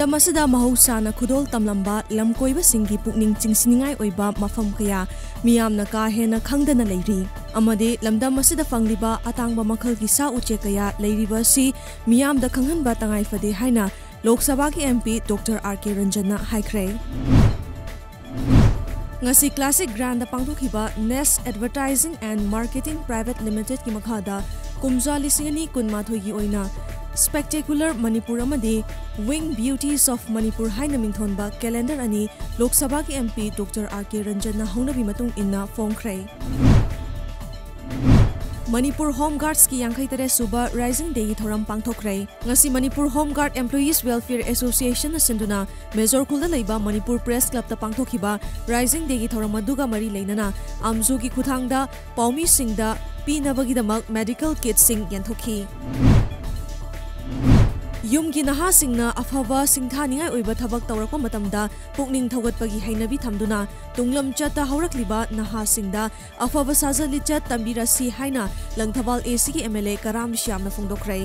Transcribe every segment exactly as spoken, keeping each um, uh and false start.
ꯂꯝꯗꯝ ꯑꯁꯤꯗ ꯃꯍꯧꯁꯥꯅ ꯈꯨꯗꯣꯜ ꯇꯝꯂꯝꯕ ꯂꯝꯀꯣꯏꯕꯁꯤꯡꯒꯤ ꯄꯨꯛꯅꯤꯡ ꯆꯤꯡꯁꯤꯟꯅꯤꯡꯉꯥꯏ ꯑꯣꯏꯕ ꯃꯐꯝ ꯀꯌꯥ ꯃꯤꯌꯥꯝꯅ ꯀꯥ ꯍꯦꯟꯅ ꯈꯪꯗꯅ ꯂꯩꯔꯤ, ꯑꯃꯗꯤ ꯂꯝꯗꯝ ꯑꯁꯤꯗ ꯐꯪꯂꯤꯕ ꯑꯇꯥꯡꯕ ꯃꯈꯜꯒꯤ ꯁꯥ ꯎꯆꯦꯛ ꯀꯌꯥ ꯂꯩꯔꯤꯕ ꯑꯁꯤ ꯃꯤꯌꯥꯝꯗ ꯈꯪꯍꯟꯕ ꯇꯉꯥꯏ ꯐꯗꯦ ꯍꯥꯏꯅ ꯂꯣꯛ ꯁꯚꯥꯒꯤ M P Doctor R K Ranjan ꯅ ꯍꯥꯏꯈ꯭ꯔꯦ꯫ ꯉꯁꯤ Classic Grand ꯗ ꯄꯥꯡꯊꯣꯛꯈꯤꯕ Nest Advertising and Marketing Private Limited ꯀꯤ ꯃꯈꯥꯗ ꯀꯨꯝꯖꯥ ꯂꯤꯁꯤꯡ ꯑꯅꯤ ꯀꯨꯟꯃꯥꯊꯣꯏꯒꯤ ꯑꯣꯏꯅ Spectacular Manipur ꯑꯃꯗꯤ Wing Beauties of Manipur ꯍꯥꯏꯅ ꯃꯤꯡꯊꯣꯟꯕ calendar ꯑꯅꯤ ꯂꯣꯛ ꯁꯚꯥꯒꯤ M P Doctor R K Ranjan ꯅ ꯍꯧꯅꯕꯤ ꯃꯇꯨꯡ ꯏꯟꯅ ꯐꯣꯡꯈ꯭ꯔꯦ꯫ ꯃꯅꯤꯄꯨꯔ Home Guards ꯀꯤ ꯌꯥꯡꯈꯩ ꯇꯔꯦꯠ ꯁꯨꯕ Rising Day ꯒꯤ ꯊꯧꯔꯝ ꯄꯥꯡꯊꯣꯛꯈ꯭ꯔꯦ꯫ ꯉꯁꯤ Manipur Home Guard Employees Welfare Association ꯅ ꯁꯤꯟꯗꯨꯅ ꯃꯦꯖꯣꯔ ꯈꯨꯜꯗ ꯂꯩꯕ ꯃꯅꯤꯄꯨꯔ Press Club ꯇ ꯄꯥꯡꯊꯣꯛꯈꯤꯕ Rising Day ꯒꯤ ꯊꯧꯔꯝ ꯑꯗꯨꯒ ꯃꯔꯤ ꯂꯩꯅꯅ ꯑꯝꯖꯨꯒꯤ ꯈꯨꯠꯊꯥꯡꯗ ꯄꯥꯎꯃꯤꯁꯤꯡꯗ ꯄꯤꯅꯕꯒꯤꯗꯃꯛ medical kit ꯁꯤꯡ ꯌꯦꯟꯊꯣꯛꯈꯤ꯫ ꯌꯨꯝꯒꯤ ꯅꯍꯥꯁꯤꯡꯅ ꯑꯐꯕ ꯁꯤꯡꯊꯥꯅꯤꯡꯉꯥꯏ ꯑꯣꯏꯕ ꯊꯕꯛ ꯇꯧꯔꯛꯄ ꯃꯇꯝꯗ ꯄꯨꯛꯅꯤꯡ ꯊꯧꯒꯠꯄꯒꯤ ꯍꯩꯅꯕꯤ ꯊꯝꯗꯨꯅ ꯇꯨꯡꯂꯝꯆꯠꯇ ꯍꯧꯔꯛꯂꯤꯕ ꯅꯍꯥꯁꯤꯡꯗ ꯑꯐꯕ ꯁꯥꯖꯠ ꯂꯤꯆꯠ ꯇꯝꯕꯤꯔꯁꯤ ꯍꯥꯏꯅ ꯂꯪꯊꯕꯥꯜ A C ꯒꯤ M L A ꯀꯔꯥꯝ ꯁ꯭ꯌꯥꯝꯅ ꯐꯣꯡꯗꯣꯛꯈ꯭ꯔꯦ꯫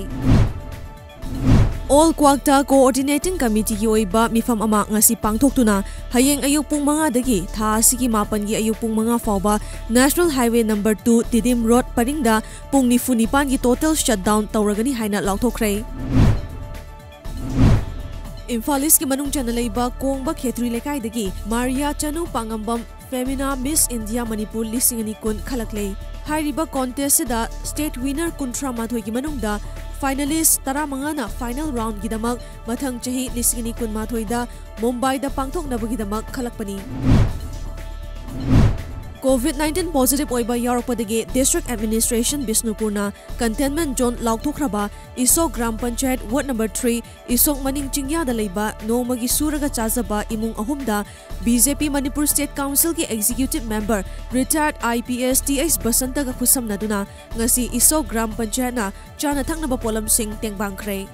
ꯑꯣꯜ ꯀ꯭ꯋꯥꯛꯇ Coordinating Committee ꯒꯤ ꯑꯣꯏꯕ ꯃꯤꯐꯝ ꯑꯃ ꯉꯁꯤ ꯄꯥꯡꯊꯣꯛꯇꯨꯅ ꯍꯌꯦꯡ ꯑꯌꯨꯛ ꯄꯨꯡ ꯃꯉꯥꯗꯒꯤ ꯊꯥ ꯑꯁꯤꯒꯤ ꯃꯥꯄꯟꯒꯤ ꯑꯌꯨꯛ ꯄꯨꯡ ꯃꯉꯥ ꯐꯥꯎꯕ National Highway number two Tiddim road ꯄꯔꯤꯡꯗ ꯄꯨꯡ ꯅꯤꯐꯨ ꯅꯤꯄꯥꯟꯒꯤ total shutdown ꯇꯧꯔꯒꯅꯤ ꯍꯥꯏꯅ ꯂꯥꯎꯊꯣꯛꯈ꯭ꯔꯦ꯫ ꯏꯝꯐꯥꯜ ꯏꯁꯀꯤ ꯃꯅꯨꯡ ꯆꯟꯅ ꯂꯩꯕ ꯀꯣꯡꯕ ꯈꯦꯇ꯭ꯔꯤ ꯂꯩꯀꯥꯏꯗꯒꯤ ꯃꯥꯔꯤꯌꯥ ꯆꯅꯨ ꯄꯥꯉꯝꯕꯝ Femina Miss India Manipur ꯂꯤꯁꯤꯡ ꯑꯅꯤ ꯀꯨꯟ ꯈꯜꯂꯛꯂꯦ꯫ ꯍꯥꯏꯔꯤꯕ contest ꯁꯤꯗ state winner ꯀꯨꯟꯊ꯭ꯔꯥ ꯃꯥꯊꯣꯏꯒꯤ ꯃꯅꯨꯡꯗ finalist ꯇꯔꯥꯃꯉꯥꯅ final round ꯒꯤꯗꯃꯛ ꯃꯊꯪ ꯆꯍꯤ ꯂꯤꯁꯤꯡ ꯑꯅꯤ ꯀꯨꯟꯃꯥꯊꯣꯏꯗ ꯃꯨꯝꯕꯥꯏꯗ ꯄꯥꯡꯊꯣꯛꯅꯕꯒꯤꯗꯃꯛ ꯈꯜꯂꯛꯄꯅꯤ꯫ COVID nineteen positive ꯑꯣꯏꯕ ꯌꯥꯎꯔꯛꯄꯗꯒꯤ District Administration ꯕꯤꯁꯅꯨꯄꯨꯔꯅ containment zone ꯂꯥꯎꯊꯣꯛꯈ꯭ꯔꯕ Ishok gram panchayat ward number three Ishok ꯃꯅꯤꯡ ꯆꯤꯡꯌꯥꯗ ꯂꯩꯕ ꯅꯣꯡꯃꯒꯤ ꯁꯨꯔꯒ ꯆꯥꯖꯕ ꯏꯃꯨꯡ ꯑꯍꯨꯝꯗ B J P Manipur State Council ꯒꯤ Executive Member retired I P S T H ꯕꯁꯟꯇꯒ ꯈꯨꯠꯁꯝꯅꯗꯨꯅ ꯉꯁꯤ ꯏꯁꯣꯛ ꯒ꯭ꯔꯥꯝ ꯄꯟꯆꯥꯌꯠꯅ ꯆꯥꯅ ꯊꯛꯅꯕ ꯄꯣꯠꯂꯝꯁꯤꯡ ꯇꯦꯡꯕꯥꯡꯈ꯭ꯔꯦ꯫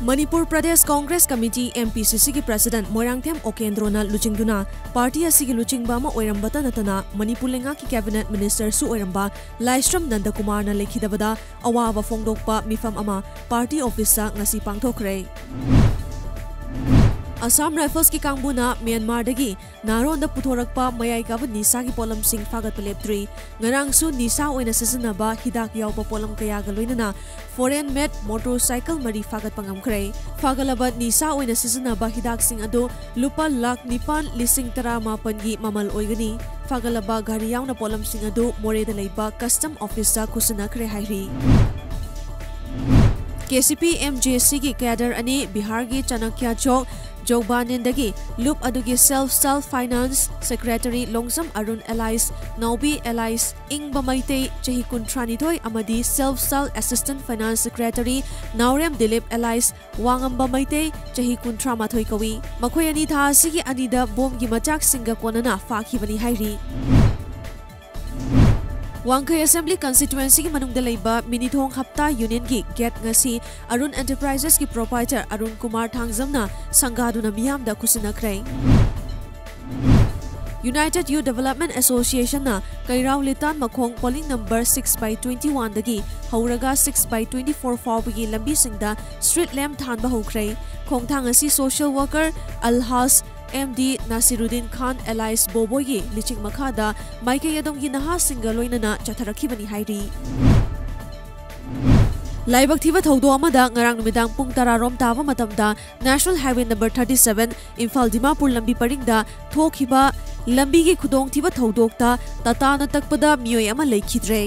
Manipur Pradesh Congress committee, M P C C, ꯒꯤ ꯄ꯭ꯔꯁꯤꯗꯦꯟꯠ ꯃꯣꯏꯔꯥꯡꯊꯦꯝ ꯎꯀꯦꯟꯗ꯭ꯔꯣꯅ ꯂꯨꯆꯤꯡꯗꯨꯅ ꯄꯥꯔꯇꯤ ꯑꯁꯤꯒꯤ ꯂꯨꯆꯤꯡꯕ ꯑꯃ ꯑꯣꯏꯔꯝꯕꯇ ꯅꯠꯇꯅ ꯃꯅꯤꯄꯨꯔ ꯂꯩꯉꯥꯛꯀꯤ ꯀꯦꯕꯤꯅꯦꯠ ꯃꯤꯅꯤꯁꯇꯔꯁꯨ ꯑꯣꯏꯔꯝꯕ ꯂꯥꯏꯁ꯭ꯔꯝ ꯅꯟꯗꯀꯨꯃꯥꯔꯅ ꯂꯩꯈꯤꯗꯕꯗ ꯑꯋꯥꯕ ꯐꯣꯡꯗꯣꯛꯄ ꯃꯤꯐꯝ ꯑꯃ ꯄꯥꯔꯇꯤ ꯑꯣꯐꯤꯁꯇ ꯉꯁꯤ ꯄꯥꯡꯊꯣꯛꯈ꯭ꯔꯦ꯫ ꯑꯁꯥꯝ ꯔꯥꯏꯐꯜꯁꯀꯤ ꯀꯥꯡꯕꯨꯅ ꯃ꯭ꯌꯥꯟꯃꯥꯔꯗꯒꯤ ꯅꯥꯔꯣꯟꯗ ꯄꯨꯊꯣꯔꯛꯄ ꯃꯌꯥꯏ ꯀꯥꯕ ꯅꯤꯁꯥꯒꯤ ꯄꯣꯠꯂꯝꯁꯤꯡ ꯐꯥꯒꯠꯄ ꯂꯦꯞꯇ꯭ꯔꯤ꯫ ꯉꯔꯥꯡꯁꯨ ꯅꯤꯁꯥ ꯑꯣꯏꯅ ꯁꯤꯖꯤꯟꯅꯕ ꯍꯤꯗꯥꯛ ꯌꯥꯎꯕ ꯄꯣꯠꯂꯝ ꯀꯌꯥꯒ ꯂꯣꯏꯅꯅ foreign made motorcycle ꯃꯔꯤ ꯐꯥꯒꯠꯄ ꯉꯝꯈ꯭ꯔꯦ꯫ ꯐꯥꯒꯠꯂꯕ ꯅꯤꯁꯥ ꯑꯣꯏꯅ ꯁꯤꯖꯤꯟꯅꯕ ꯍꯤꯗꯥꯛꯁꯤꯡ ꯑꯗꯨ ꯂꯨꯄꯥ ꯂꯥꯈ ꯅꯤꯄꯥꯟ ꯂꯤꯁꯤꯡ ꯇꯔꯥꯃꯥꯄꯟꯒꯤ ꯃꯃꯜ ꯑꯣꯏꯒꯅꯤ꯫ ꯐꯥꯒꯠꯂꯕ ꯒꯥꯔꯤ ꯌꯥꯎꯅ ꯄꯣꯠꯂꯝꯁꯤꯡ ꯑꯗꯨ ꯃꯣꯔꯦꯗ ꯂꯩꯕ ꯀꯁꯇꯝ ꯑꯣꯐꯤꯁꯇ ꯈꯨꯠꯁꯤꯟꯅꯈ꯭ꯔꯦ ꯍꯥꯏꯔꯤ꯫ K C P M J C ꯒꯤ ꯀꯦꯗꯔ ꯑꯅꯤ ꯕꯤꯍꯥꯔꯒꯤ ꯆꯥꯅꯛꯌ ꯆꯧꯛ ꯖꯧꯕꯥꯅꯦꯟꯗꯒꯤ ꯂꯨꯞ ꯑꯗꯨꯒꯤ self style finance secretary Longjam Arun alias ꯅꯥꯎꯕꯤ alias ꯏꯪꯕ ꯃꯩꯇꯩ ꯆꯍꯤ ꯀꯨꯟꯊ꯭ꯔꯥꯅꯤꯊꯣꯏ ꯑꯃꯗꯤ self style assistant finance secretary ꯅꯥꯎꯔꯦꯝ ꯗꯤꯂꯤꯞ alias ꯋꯥꯉꯝꯕ ꯃꯩꯇꯩ ꯆꯍꯤ ꯀꯨꯟꯊ꯭ꯔꯥꯃꯥꯊꯣꯏ ꯀꯧꯏ꯫ ꯃꯈꯣꯏ ꯑꯅꯤ ꯊꯥ ꯑꯁꯤꯒꯤ ꯑꯅꯤꯗ ꯕꯣꯝꯒꯤ ꯃꯆꯥꯛꯁꯤꯡꯒ ꯀꯣꯟꯅꯅ ꯐꯥꯈꯤꯕꯅꯤ ꯍꯥꯏꯔꯤ꯫ ꯋꯥꯡꯈꯩ Assembly Constituency ꯒꯤ ꯃꯅꯨꯡꯗ ꯂꯩꯕ ꯃꯤꯅꯤꯊꯣꯡ ꯍꯞꯇꯥ Union ꯒꯤ gate ꯉꯁꯤ ꯑꯔꯨꯟ Enterprises ꯀꯤ proprietor ꯑꯔꯨꯟ ꯀꯨꯃꯥꯔ ꯊꯥꯡꯖꯝꯅ ꯁꯪꯒꯥꯗꯨꯅ ꯃꯤꯌꯥꯝꯗ ꯈꯨꯠꯁꯤꯟꯅꯈ꯭ꯔꯦ꯫ United Youth Development Association ꯅ ꯀꯩꯔꯥꯎ ꯂꯤꯇꯥꯟ ꯃꯈꯣꯡ polling number six by twenty one ꯗꯒꯤ ꯍꯧꯔꯒ six by twenty four ꯐꯥꯎꯕꯒꯤ ꯂꯝꯕꯤꯁꯤꯡꯗ street lamp ꯊꯥꯟꯕ ꯍꯧꯈ꯭ꯔꯦ꯫ ꯈꯣꯡꯊꯥꯡ ꯑꯁꯤ social worker ꯑꯜꯍꯥꯖ M D ꯅꯥꯁꯤꯔꯨꯗꯤꯟ ꯈꯥꯟ alias ꯕꯣꯕꯣꯏꯒꯤ ꯂꯤꯆꯤꯡ ꯃꯈꯥꯗ ꯃꯥꯏꯀꯩ ꯑꯗꯣꯝꯒꯤ ꯅꯍꯥꯁꯤꯡꯒ ꯂꯣꯏꯅꯅ ꯆꯠꯊꯔꯛꯈꯤꯕꯅꯤ ꯍꯥꯏꯔꯤ꯫ ꯂꯥꯏꯕꯛ ꯊꯤꯕ ꯊꯧꯗꯣꯛ ꯑꯃꯗ ꯉꯔꯥꯡ ꯅꯨꯃꯤꯗꯥꯡ ꯄꯨꯡ ꯇꯔꯥ ꯔꯣꯝ ꯇꯥꯕ ꯃꯇꯝꯗ National Highway number thirty seven Imphal Dimapur ꯂꯝꯕꯤ ꯄꯔꯤꯡꯗ ꯊꯣꯛꯈꯤꯕ ꯂꯝꯕꯤꯒꯤ ꯈꯨꯗꯣꯡꯊꯤꯕ ꯊꯧꯗꯣꯛꯇ ꯇꯥꯇꯥꯅ ꯇꯛꯄꯗ ꯃꯤꯑꯣꯏ ꯑꯃ ꯂꯩꯈꯤꯗ꯭ꯔꯦ꯫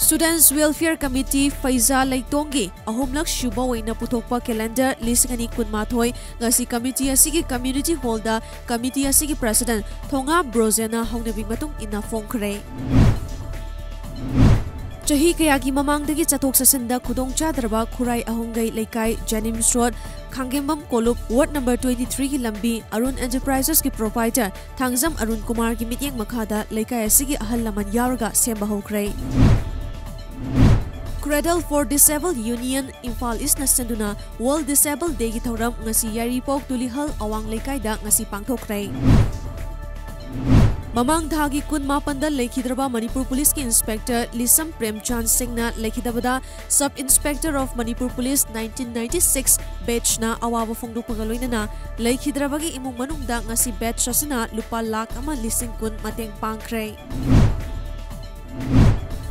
Students Welfare Committee ꯐꯩꯖꯥ ꯂꯩꯇꯣꯡꯒꯤ ꯑꯍꯨꯝꯂꯛ ꯁꯨꯕ ꯑꯣꯏꯅ ꯄꯨꯊꯣꯛꯄ calendar ꯂꯤꯁꯤꯡ ꯑꯅꯤ ꯀꯨꯟꯃꯥꯊꯣꯏ ꯉꯁꯤ committee ꯑꯁꯤꯒꯤ community hall ꯗ committee ꯑꯁꯤꯒꯤ president ꯊꯣꯉꯥꯝ ꯕ꯭ꯔꯣꯖꯦꯅ ꯍꯧꯅꯕꯤ ꯃꯇꯨꯡ ꯏꯟꯅ ꯐꯣꯡꯈ꯭ꯔꯦ꯫ ꯆꯍꯤ ꯀꯌꯥꯒꯤ ꯃꯃꯥꯡꯗꯒꯤ ꯆꯠꯊꯣꯛ ꯆꯠꯁꯤꯟꯗ ꯈꯨꯗꯣꯡꯆꯥꯗ꯭ꯔꯕ ꯈꯨꯔꯥꯏ ꯑꯍꯨꯝꯒꯩ ꯂꯩꯀꯥꯏ, ꯖꯦꯅꯤꯝꯁ road, ꯈꯥꯡꯒꯦꯝꯕꯝ ꯀꯣꯂꯨꯞ, ward number twenty three ꯒꯤ ꯂꯝꯕꯤ, ꯑꯔꯨꯟ Enterprises ꯀꯤ proprietor ꯊꯥꯡꯖꯝ ꯑꯔꯨꯟ ꯀꯨꯃꯥꯔꯒꯤ ꯃꯤꯠꯌꯦꯡ ꯃꯈꯥꯗ ꯂꯩꯀꯥꯏ ꯑꯁꯤꯒꯤ ꯑꯍꯜ ꯂꯃꯟ ꯌꯥꯎꯔꯒ ꯁꯦꯝꯕ ꯍꯧꯈ꯭ꯔꯦ꯫ Cradle for Disabled Union Imphal Eastꯅ ꯁꯤꯟꯗꯨꯅ World Disabled Dayꯒꯤ ꯊꯧꯔꯝ ꯉꯁꯤ ꯌꯥꯏꯔꯤꯄꯣꯛ ꯇꯨꯂꯤꯍꯜ ꯑꯋꯥꯡ ꯂꯩꯀꯥꯏꯗ ꯉꯁꯤ ꯄꯥꯡꯊꯣꯛꯈ꯭ꯔꯦ꯫ ꯃꯃꯥꯡ ꯊꯥꯒꯤ ꯀꯨꯟ ꯃꯥꯄꯟꯗ ꯂꯩꯈꯤꯗ꯭ꯔꯕ ꯃꯅꯤꯄꯨꯔ ꯄꯨꯂꯤꯁꯀꯤ ꯏꯟꯁꯄꯦꯛꯇꯔ ꯂꯤꯁꯝ ꯄ꯭ꯔꯦꯝꯆꯥꯟ ꯁꯤꯡꯅ ꯂꯩꯈꯤꯗꯕꯗ Sub Inspector of Manipur Police nineteen ninety-six batchꯅ ꯑꯋꯥꯕ ꯐꯣꯡꯗꯣꯛꯄꯒ ꯂꯣꯏꯅꯅ ꯂꯩꯈꯤꯗ꯭ꯔꯕꯒꯤ ꯏꯃꯨꯡ ꯃꯅꯨꯡꯗ ꯉꯁꯤ batch ꯑꯁꯤꯅ ꯂꯨꯄꯥ ꯂꯥꯈ ꯑꯃ ꯂꯤꯁꯤꯡ ꯀꯨꯟ ꯃꯇꯦꯡ ꯄꯥꯡꯈ꯭ꯔꯦ꯫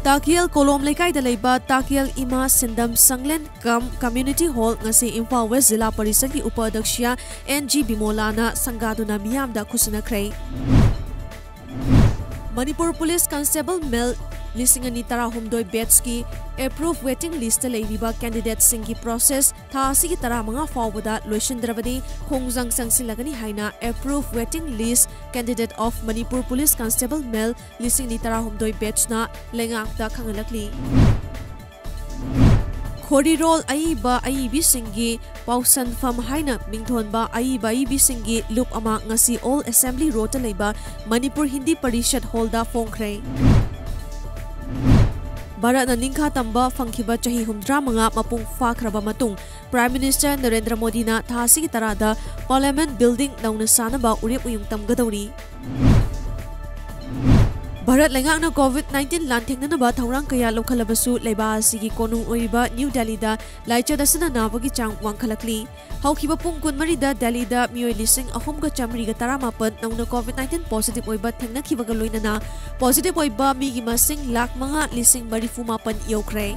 ꯇꯥꯀꯤꯌꯦꯜ ꯀꯣꯂꯣꯝ ꯂꯩꯀꯥꯏꯗ ꯂꯩꯕ ꯇꯥꯀꯤꯌꯦꯜ ꯏꯃꯥ ꯁꯤꯟꯗꯝ ꯁꯪꯂꯦꯟ ꯀꯝ Community Hall ꯉꯁꯤ ꯏꯝꯐꯥꯜ West ꯖꯤꯂꯥ ꯄꯔꯤꯁꯗꯀꯤ ꯎꯄ ꯑꯗ꯭ꯌꯛꯁ ꯑꯦꯟ ꯖꯤ ꯕꯤꯃꯣꯂꯥꯅ ꯁꯪꯒꯥꯗꯨꯅ ꯃꯤꯌꯥꯝꯗ ꯈꯨꯠꯁꯨꯅꯈ꯭ꯔꯦ꯫ ꯃꯅꯤꯄꯨꯔ ꯄꯨꯂꯤꯁ ꯀꯟꯁꯇꯦꯕꯜ ꯃꯦꯜ ꯂꯤꯁꯤꯡ ꯑꯅꯤ ꯇꯔꯥꯍꯨꯝꯗꯣꯏ batchꯀꯤ approve waiting listꯇ ꯂꯩꯔꯤꯕ candidateꯁꯤꯡꯒꯤ process ꯊꯥ ꯑꯁꯤꯒꯤ ꯇꯔꯥꯃꯉꯥ ꯐꯥꯎꯕꯗ ꯂꯣꯏꯁꯤꯟꯗ꯭ꯔꯕꯗꯤ ꯈꯣꯡꯖꯪ ꯆꯪꯁꯤꯜꯂꯒꯅꯤ ꯍꯥꯏꯅ approve waiting list candidate of Manipur Police Constable Male ꯂꯤꯁꯤꯡ ꯑꯅꯤ ꯇꯔꯥꯍꯨꯝꯗꯣꯏ batchꯅ ꯂꯩꯉꯥꯛꯇ ꯈꯪꯍꯜꯂꯛꯂꯤ꯫ ꯈꯣꯔꯤꯔꯣꯜ ꯑꯏꯕ ꯑꯏꯕꯤꯁꯤꯡꯒꯤ ꯄꯥꯎꯁꯟꯐꯝ ꯍꯥꯏꯅ ꯃꯤꯡꯊꯣꯟꯕ ꯑꯏꯕ ꯑꯏꯕꯤꯁꯤꯡꯒꯤ ꯂꯨꯞ ꯑꯃ ꯉꯁꯤ Old Assembly Roadꯇ ꯂꯩꯕ ꯃꯅꯤꯄꯨꯔ ꯍꯤꯟꯗꯤ ꯄꯔꯤꯁꯠ ꯍꯣꯜꯗ ꯐꯣꯡꯈ꯭ꯔꯦ꯫ ꯚꯥꯔꯠꯅ ꯅꯤꯡꯈꯥ ꯇꯝꯕ ꯐꯪꯈꯤꯕ ꯆꯍꯤ ꯍꯨꯝꯗ꯭ꯔꯥ ꯃꯉꯥ ꯃꯄꯨꯡ ꯐꯥꯈ꯭ꯔꯕ ꯃꯇꯨꯡ, Prime Minister ꯅꯔꯦꯟꯗ꯭ꯔ ꯃꯣꯗꯤꯅ ꯊꯥ ꯑꯁꯤꯒꯤ ꯇꯔꯥꯗ Parliament Building ꯅꯧꯅ ꯁꯥꯅꯕ ꯎꯔꯦꯞ ꯎꯌꯨꯡ ꯇꯝꯒꯗꯧꯔꯤ꯫ ꯚꯥꯔꯠ ꯂꯩꯉꯥꯛꯅ COVID nineteen ꯂꯥꯟꯊꯦꯡꯅꯅꯕ ꯊꯧꯔꯥꯡ ꯀꯌꯥ ꯂꯧꯈꯠꯂꯕꯁꯨ, ꯂꯩꯕꯥꯛ ꯑꯁꯤꯒꯤ ꯀꯣꯅꯨꯡ ꯑꯣꯏꯔꯤꯕ ꯅ꯭ꯌꯨ ꯗꯦꯜꯂꯤꯗ ꯂꯥꯏꯆꯠ ꯑꯁꯤꯅ ꯅꯥꯕꯒꯤ ꯆꯥꯡ ꯋꯥꯡꯈꯠꯂꯛꯂꯤ꯫ ꯍꯧꯈꯤꯕ ꯄꯨꯡ ꯀꯨꯟꯃꯔꯤꯗ ꯗꯦꯜꯂꯤꯗ ꯃꯤꯑꯣꯏ ꯂꯤꯁꯤꯡ ꯑꯍꯨꯝꯒ ꯆꯥꯃꯔꯤꯒ ꯇꯔꯥꯃꯥꯄꯟ ꯅꯧꯅ COVID nineteen positive ꯑꯣꯏꯕ ꯊꯦꯡꯅꯈꯤꯕꯒ ꯂꯣꯏꯅꯅ positive ꯑꯣꯏꯕ ꯃꯤꯒꯤ ꯃꯁꯤꯡ ꯂꯥꯈ ꯃꯉꯥ ꯂꯤꯁꯤꯡ ꯃꯔꯤꯐꯨ ꯃꯥꯄꯟ ꯌꯧꯈ꯭ꯔꯦ꯫